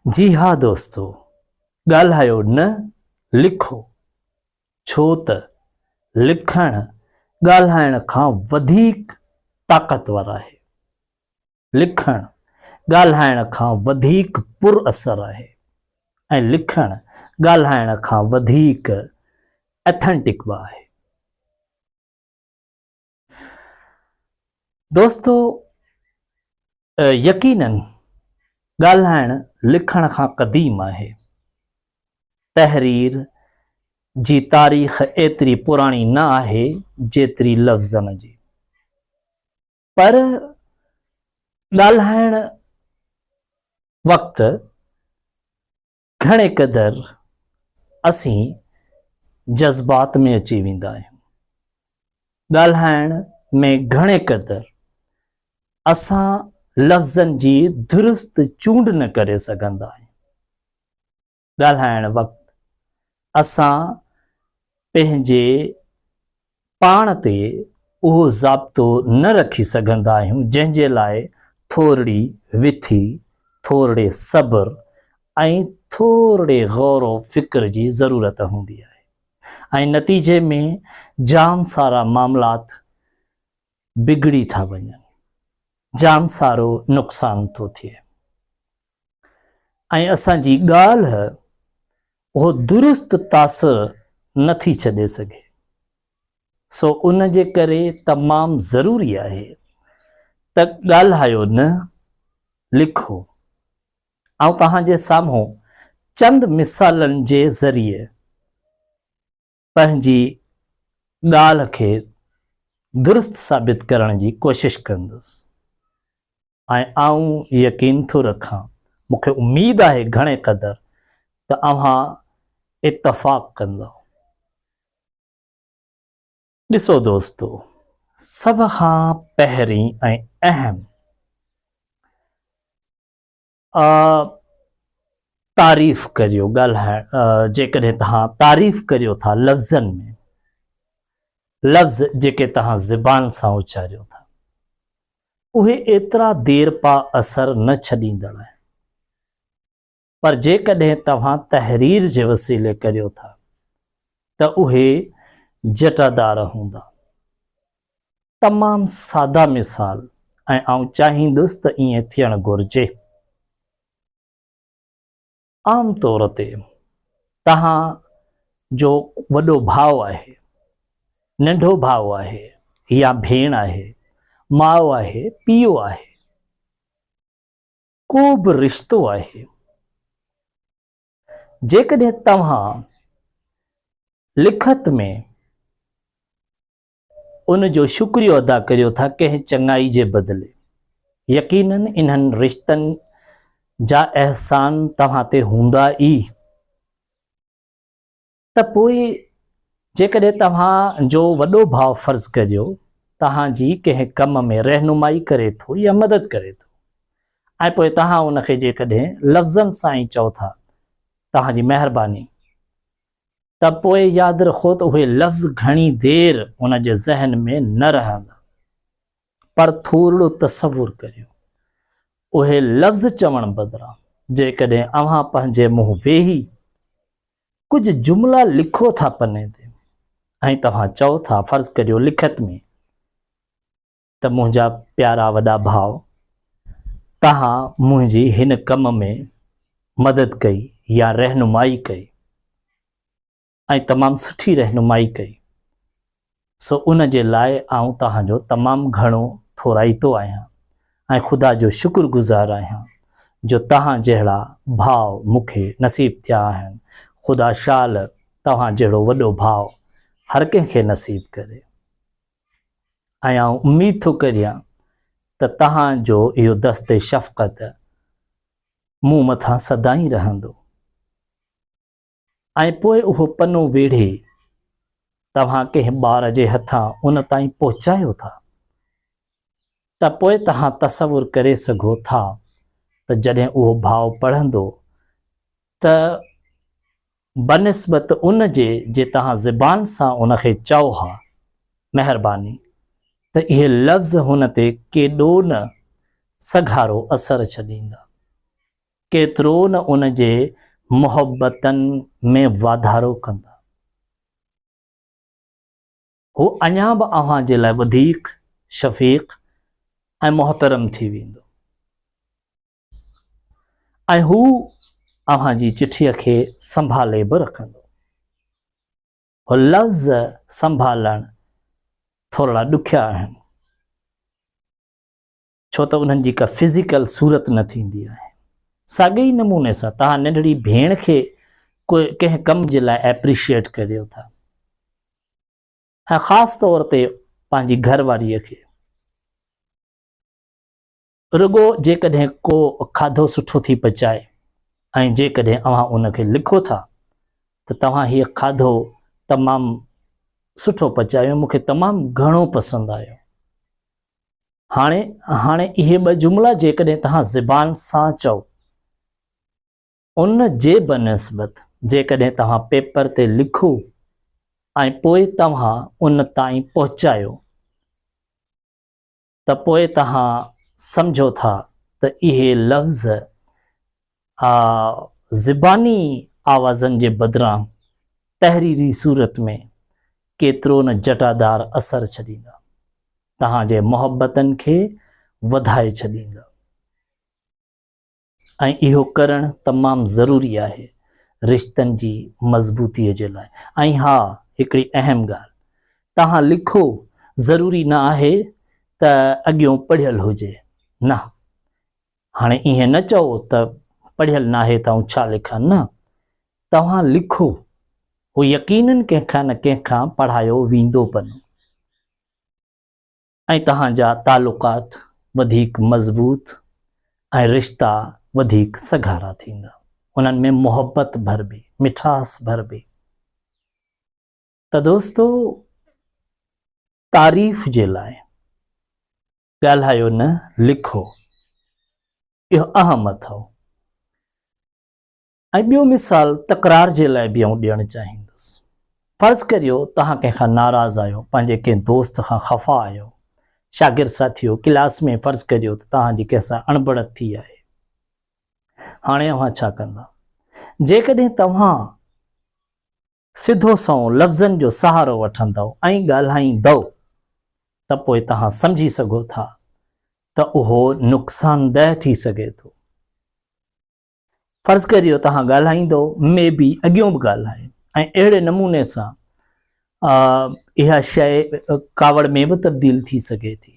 جي ها دوستو، ڳالهايو نه لکو، ڇو ته لکڻ ڳالهائڻ کان وڌيڪ طاقتور آهي. لکڻ ڳالهائڻ کان وڌيڪ پر اثر آهي ۽ لکڻ ڳالهائڻ کان وڌيڪ اٿينٽڪ به آهي. دوستو يقينن ڳالهائڻ لکڻ کان قديم آهي. تحرير جي تاريخ ايتري پراڻي نه آهي جيتري لفظن جي. پر ڳالهائڻ وقت گهڻي قدر اسين جذبات ۾ اچي ويندا آهيون. ڳالهائڻ ۾ گهڻي قدر اسان لفظن جي درست چونڊ نه ڪري سگهندا آهيون. ڳالهائڻ وقت اسان پنهنجي پاڻ تي اهو ضابطو نه رکي سگهندا آهيون جنهن جي لاء ٿورڙي وٿي، ٿورڙي صبر ۽ ٿورڙي غور و فڪر جي ضرورت هوندي آهي ۽ نتيجي ۾ جام سارا معاملات بگڙي ٿا وڃن، جام سارو نقصان ٿو ٿئي. ۽ اسان جي ڳالهه اهو درست تاثر نه ٿي ڇڏي سگهي. سو ان جي ڪري تمام ضروري آهي ته ڳالهايو نه لکو. آئون توهان جي سامهون چند مثالن جي ذريعي پنهنجي ڳالهه کي درست ثابت ڪرڻ جي ڪوشش ڪندس. ۽ آئون يقين ٿو رکان، مون کي اميد آهي گهڻي قدر ته اوهان اتفاق ڪندؤ. ڏسو دوستو، سڀ کان پهرين ۽ اهم تعريف ڪريو ڳالهائڻ، جيڪڏهن توهان تعريف ڪريو ٿا لفظن ۾، لفظ جيڪي توهان زبان سان اچاريو ٿا، اهي ايترا ديرپا اثر نه ڇڏيندڙ آهن. پر جيڪڏهن توهان تحرير جي وسيلي ڪريو ٿا ته اهي جٽادار هوندا. تمام سادا مثال ۽ آئون چاهيندس ته ائين ٿيڻ گهرجي. عام طور تي توهان جو وڏو ڀاء آهي، ننڍو ڀاء آهي يا ڀيڻ آهي، ماء آهي، پيء آهي، ڪو به رشتو آهي، جيڪڏهن توهان لکت ۾ ان جو شڪريو ادا ڪريو ٿا ڪنهن چڱائي جي بدلي، يقينن انهن رشتن جا احسان توهان تي هوندا ئي، ته پوء جيڪڏهن توهان جو وڏو ڀاء فرض ڪريو توهان جي ڪنهن ڪم ۾ رهنمائي ڪري ٿو يا مدد ڪري ٿو ۽ پوء توهان ان کي جيڪڏهن لفظن سان ئي چئو ٿا توهان جي مهرباني ته پوء ياد رکو ته اهي لفظ گهڻي دير ان جي ذهن ۾ نه رهندا پر ٿورڙو تصور ڪريو اهي لفظ چوڻ بدران جيڪڏهن اوهان پنهنجي منهن ويهي ڪجهه جملا لکو ٿا پني تي ۽ توهان چئو ٿا فرض ڪريو لکت ۾ ته منهنجا پيارا وڏا ڀاء توهان منهنجي هن ڪم ۾ مدد ڪئي يا رهنمائي ڪئي ۽ تمام سٺي رهنمائي ڪئي سو ان جي لاء آئون توهان جو تمام گهڻو ٿورائتو آهيان ۽ خدا جو شڪر گذار آهيان جو توهان جهڙا ڀاء مون کي نصيب ٿيا آهن. خدا شال توهان جهڙو وڏو ڀاء هر ڪنهن کي نصيب ڪري. ۽ آئون اميد ٿو ڪريان ته توهان جو اهو دست شفقت مون مٿان سدائين رهندو. ۽ پوء اهو پنو ويڙهي توهان ڪنهن ٻار جي هٿان ان تائين پهچايو ٿا ته پوء توهان تصور ڪري سگهو ٿا ته جڏهن اهو ڀاء پڙهندو ته بنسبت ان جي جي توهان زبان سان ان کي چئو ها مهرباني ته اهي لفظ هن تي ڪيڏو نه سگهارو اثر ڇڏيندا. ڪيترو نه ان جي محبتن ۾ واڌارو ڪندا. هو اڃا به اوهان جي لاء وڌيڪ شفيق ۽ محترم ٿي ويندو ۽ هو اوهان جي چٺيء کي سنڀالي به رکندو. هو لفظ سنڀالڻ ٿورڙا ڏکيا آهن، ڇو ته انهن جي ڪا فزيڪل صورت نه ٿيندي آهي. ساڳئي ئي نموني سان توهان ننڍڙي ڀيڻ کي ڪنهن ڪم جي لاء ايپريشيئيٽ ڪريو ٿا ۽ خاص طور تي پنهنجي گهر واريء کي. رڳو جيڪڏهن ڪو کاڌو سٺو ٿي پچائي ۽ جيڪڏهن اوهان ان کي لکو ٿا ته توهان هيء کاڌو تمام سٺو پچايو مون کي تمام گهڻو پسند آيو. هاڻي هاڻي اهي ٻه جملا جيڪڏهن توهان زبان سان چئو ان جي بنسبت جيڪڏهن توهان پيپر تي لکو ۽ پوء توهان ان تائين پهچايو ته پوء توهان سمجهو ٿا ته اهي لفظ زباني آوازن جي بدران تحريري صورت ۾ ڪيترو نه جٽادار اثر ڇڏيندا، توهان جي محبتن کي وڌائي ڇڏيندا ۽ اهو ڪرڻ تمام ضروري آهي رشتن جي مضبوطي جي لاء. ۽ ها هڪڙي اهم ڳالهه، توهان لکو ضروري نه آهي ته اڳيون پڙهيل هجي، نه هاڻي ائين نه چئو ته پڙهيل ناهي ته آئون ڇا لکان، نه توهان لکو، هو يقينن ڪنهن کان نه ڪنهن کان پڙهايو ويندو پنو ۽ توهان جا تعلقات وڌيڪ مضبوط ۽ رشتا وڌيڪ سگهارا ٿيندا، انهن ۾ محبت ڀربي، مٺاس ڀربي. ته دوستو تعريف جي لاء ڳالهايو نه لکو اهو اهم اٿئو. ۽ ٻيو مثال تڪرار جي لاء به آئون ڏيڻ چاهيندس. فرض ڪريو توهان ڪنهن کان ناراض آهيو، پنهنجي ڪنهن دوست کان خفا آهيو، شاگرد ساٿي هو، ڪلاس ۾ فرض ڪريو ته توهان جي ڪنهن سان اڻبڻت ٿي آهي. هاڻي اوهان ڇا ڪندا؟ جيڪڏهن توهان سڌو سنئون لفظن جو سهارو وٺندؤ ۽ ڳالهائيندؤ ته پوء توهان سمجهي سگهو ٿا ته اهو نقصانده ٿي سگهي ٿو. فرض ڪريو توهان ڳالهائيندؤ مي بي اڳيون به ڳالهائي ۽ اهڙي نموني سان اها شيء ڪاوڙ ۾ به تبديل ٿي سگهي ٿي.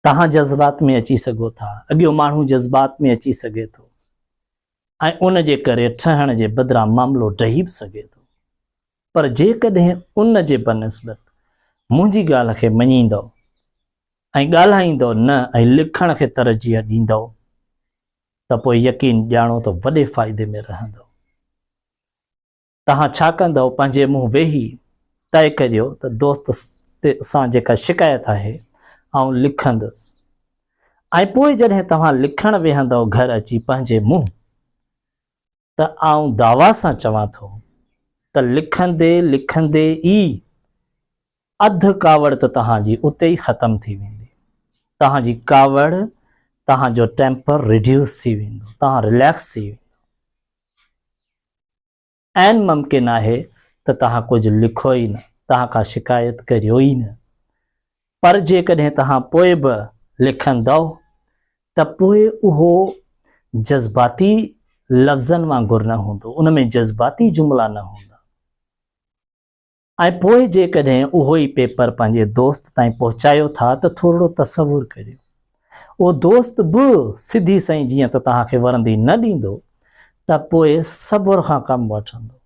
توهان جذبات ۾ اچي سگهو ٿا، اڳيون ماڻهو جذبات ۾ اچي سگهي ٿو ۽ ان جي ڪري ٺهڻ جي بدران معاملو ڊهي به سگهي ٿو. پر جيڪڏهن ان جي بنسبت منهنجي ڳالهه کي مڃيندؤ ۽ ڳالهائيندؤ نه ۽ لکڻ کي ترجيح ڏيندؤ ته پوء يقين ڄاڻو ته وڏي فائدي ۾ رهندؤ. توهان ڇا ڪندؤ؟ پنهنجي منهن ويهي طئي ڪريو ته دوست سان جيڪا شڪايت آهي، آئون لکندس. ۽ پوء جڏهن توهان لکڻ ويهندؤ گهر اچي پنهنجي منهن، ته آئون دعويٰ سان چوان ٿو ته لکندي لکندي ئي اڌ ڪاوڙ ته توهان جي اتي ئي ختم ٿي ويندي. توهان جي ڪاوڙ، توهان جو ٽيمپر ريڊيوس ٿي ويندو، توهان رليڪس ٿي ويندؤ. عين ممڪن آهي ته توهان ڪجهه لکو ئي نه، توهان ڪا شڪايت ڪريو ئي نه. پر جيڪڏهن توهان پوء به لکندؤ ته پوء اهو جذباتي لفظن وانگر نه هوندو، ان ۾ جذباتي جملا نه هوندا. ۽ پوء جيڪڏهن اهو ئي پيپر پنهنجي دوست تائين پهچايو ٿا ته ٿورڙو تصور ڪريو. اهو دوست به سڌي سئين جيئن ته توهان کي ورندي نه ڏيندو ته پوء صبر کان ڪم وٺندو.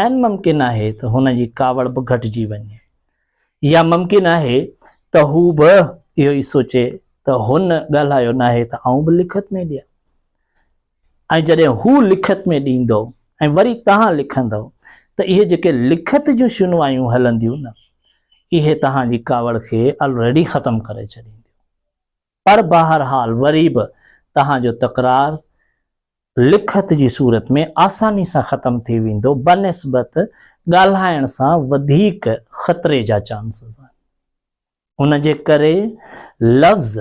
عين ممڪن آهي ته هن جي ڪاوڙ به گهٽجي وڃي يا ممڪن آهي ته هو به اهو ئي سوچي ته هن ڳالهايو ناهي ته آئون به لکت ۾ ڏيان. ۽ جڏهن هو لکت ۾ ڏيندو ۽ وري توهان لکندؤ ته اهي جيڪي لکت جون شنوايون هلنديون نه اهي توهان جي ڪاوڙ کي الريڊي ختم ڪري ڇڏينديون. پر بهرحال وري به توهان جو تڪرار لکت جي صورت ۾ آساني سان ختم ٿي ويندو بنسبت ڳالهائڻ سان وڌيڪ خطري جا چانسز آهن. ان جي ڪري لفظ.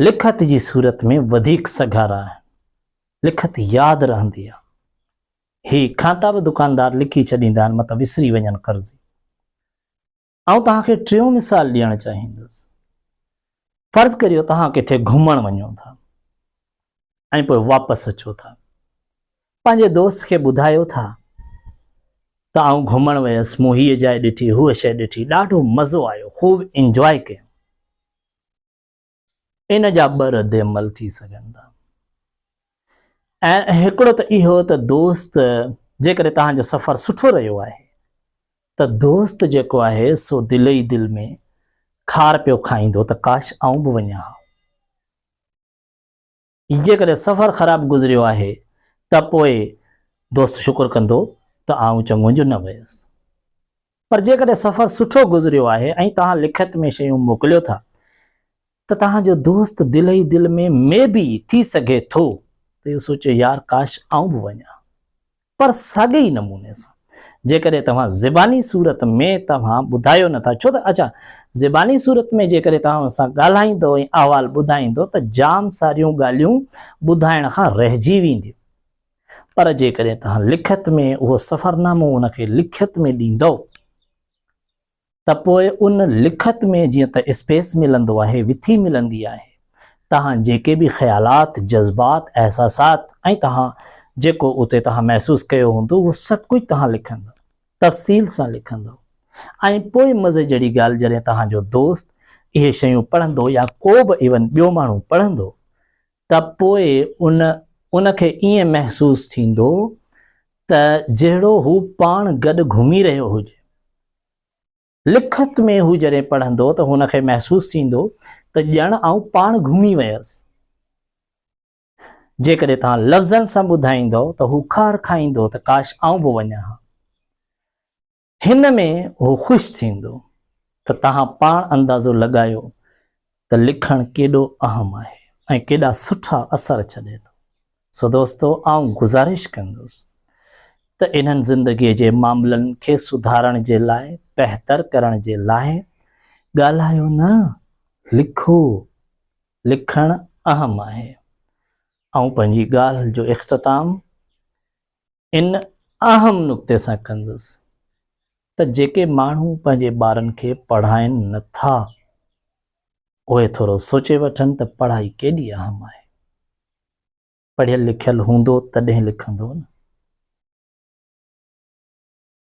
لکت جي صورت ۾ وڌيڪ سگهارا آهن. لکت ياد رهندي آهي. هي کاتا به دڪاندار لکي ڇڏيندا آهن متان وسري وڃن قرضي. آئون توهان کي ٽيون مثال ڏيڻ چاهيندس. فرض ڪريو توهان ڪٿي گهمڻ وڃو ٿا ۽ پوء واپس اچو ٿا. پنهنجي دوست کي ٻڌايو ٿا ته آئون گهمڻ ويس، مون هيء جاء ڏٺي، هوء شيء ڏٺي، ڏاڍو مزو آيو، خوب انجواء ڪيم. ان جا ٻه رد عمل ٿي سگهن ٿا. ۽ هڪڙو ته اهو ته دوست جيڪڏهن توهان جو سفر سٺو رهيو آهي ته دوست جيڪو آهي سو دل ئي دل ۾ خار پيو کائيندو ته ڪاش آئون به وڃان ها. جيڪڏهن سفر خراب گذريو آهي ته پوء دوست شڪر ڪندو ته آئون چڱو جو نه ويس. پر جيڪڏهن سفر سٺو گذريو آهي ۽ توهان لکت ۾ شيون موڪليو ٿا ته توهان جو دوست دل ئي دل ۾ مي بي ٿي سگهي ٿو ته اهو سوچي يار ڪاش آئون به وڃان. پر ساڳئي ئي نموني سان جيڪڏهن توهان زباني صورت ۾ توهان ٻڌايو نٿا ڇو ته اڇا زباني صورت ۾ جيڪڏهن توهان ان سان ڳالهائيندو ۽ احوال ٻڌائيندو ته جام ساريون ڳالهيون ٻڌائڻ کان رهجي وينديون پر جيڪڏهن توهان لکت ۾ اهو سفرنامو ان کي لکت ۾ ڏيندو ته پوء ان لکت ۾ جيئن ته اسپيس ملندو آهي، وٿي ملندي آهي، توهان جيڪي به خيالات، جذبات، احساسات ۽ توهان جيڪو اتي توهان محسوس ڪيو هوندو اهو سڀ ڪجهه توهان لکندؤ، تفصيل سان لکندؤ ۽ پوء مزي جهڙي ڳالهه جڏهن توهان جو دوست اهي شيون پڙهندو يا ڪو به ايون ٻيو ماڻهو پڙهندو ته پوء ان ان کي ائين محسوس ٿيندو ته جهڙو هو پاڻ گڏ گهمي رهيو هجي. لکت ۾ هو جڏهن پڙهندو ته هن کي محسوس ٿيندو ته ڄڻ آئون پاڻ گهمي ويس. جيڪڏهن توهان لفظن سان ٻڌائيندؤ ته هو خار کائيندو ته ڪاش آئون به وڃان ها. هن ۾ هو خوش ٿيندو ته توهان پاڻ اندازو لڳايو ته لکڻ ڪيڏو اهم آهي ۽ ڪيڏا سٺا اثر ڇڏي ٿو. سو دوستو آئون گذارش ڪندس ته انهن زندگي جي معاملن کي سڌارڻ جي لاء بهتر ڪرڻ جي لاء ڳالهايو نه لکو، لکڻ اهم آهي. آئون پنهنجي ڳالهه جو اختتام ان اهم نقطي سان ڪندس ته جيڪي ماڻهو پنهنجي ٻارن کي پڙهائين نه ٿا اهي ٿورو سوچي وٺن ته پڙهائي ڪيڏي اهم آهي. پڙهيل لکيل هوندو تڏهن لکندو نه.